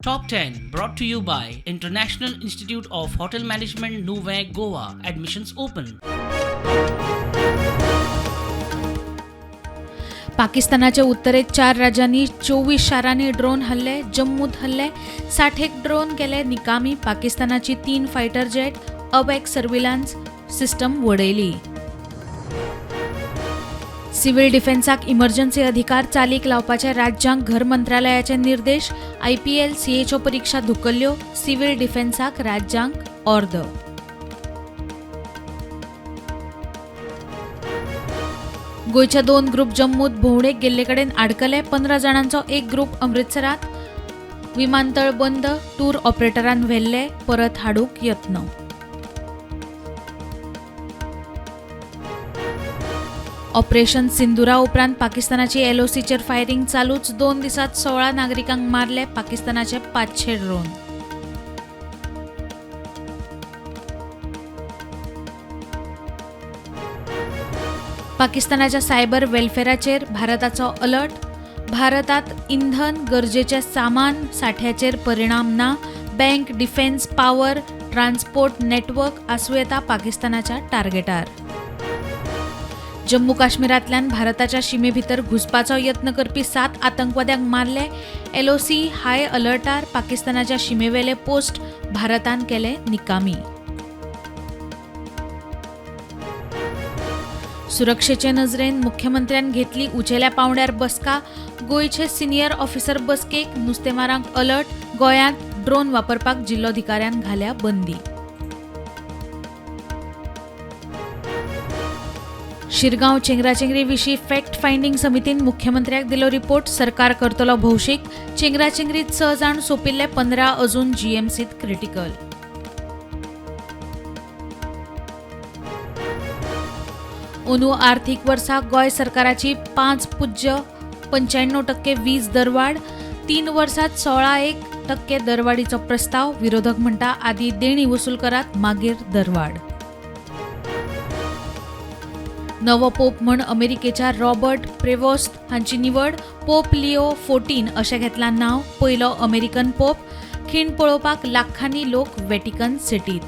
Top 10 brought to you by International Institute of Hotel Management, Nuvem, Goa. Admissions open. पाकिस्तानाच्या उत्तरेत 4 राज्यांनी 24 शारांनी drone हल्ले, जम्मूत हल्ले, 60 drone केले निकामी. पाकिस्तानाची 3 फायटर जेट, अवॅक सर्विलान्स सिस्टम वडयली. सिव्हिल डिफेन्साक इमर्जन्सी अधिकार चालीक लावपाचे राज्यांक घर मंत्रालयाचे निर्देश. आयपीएल सीएचओ परीक्षा धुकल्ल्यो, सिव्हिल डिफेन्साक राज्यांक ऑर्द. गोंयचे 2 ग्रुप जम्मूत भोंवडेक गेल्ले कडेन आडकले. 15 जाणांचो एक ग्रुप अमृतसरांत. विमानतळ बंद, टूर ऑपरेटरान व्हेल्ले परत हाडूंक यत्न. ऑपरेशन सिंदुरा उपरांत पाकिस्तानाची एलओसीचेर फायरिंग चालूच. 2 दिसांत 16 नागरिकांक मारले पाकिस्तानाचे 500 ड्रोन. पाकिस्तानाच्या सायबर वेलफेराचेर भारताचो अलर्ट. भारतात इंधन, गरजेचे सामान साठ्याचेर परिणाम ना. Bank, defence, power, transport network आसूं येता पाकिस्तानाच्या टार्गेटार. जम्मू काश्मीरांतल्यान भारताच्या शिमे भितर घुसपाचो यत्न करपी 7 आतंकवाद्यांक मारले. एलओसी हाय अलर्टार पाकिस्तानाच्या शिमेवेले पोस्ट भारतान केले निकामी. सुरक्षेचे नजरेन मुख्यमंत्र्यान घेतली उंचेल्या पावंड्यार बसका. गोंयचे सिनियर ऑफिसर बसकेक नुस्तेमारांक अलर्ट. गोंयांत ड्रोन वापरपाक जिल्लोधिकाऱ्यान घाल्या बंदी. शिरगांव चेंगराचेंगरी विशीं फॅक्ट फायंडींग समितीन मुख्यमंत्र्याक दिलो रिपोर्ट. सरकार करतलो भौशीक. चेंगराचेंगरीत 6 जाण सोंपिल्ले, 15 अजून जीएमसीत क्रिटिकल. अंदू आर्थीक वर्सा गोंय सरकाराची 5.95% वीज दरवाड. 3 वर्सात 16.1% दरवाडीचो प्रस्ताव. विरोधक म्हणटा आदी देणी वसूल करात, मागीर दरवाड. नवो पोप म्हण अमेरिकेच्या रॉबर्ट प्रेवोस्त हांची निवड. पोप लिओ 14 अशें घेतलां नांव. पयलो अमेरिकन पोप. खीण पळोवपाक लाखांनी लोक वेटिकन सिटीत.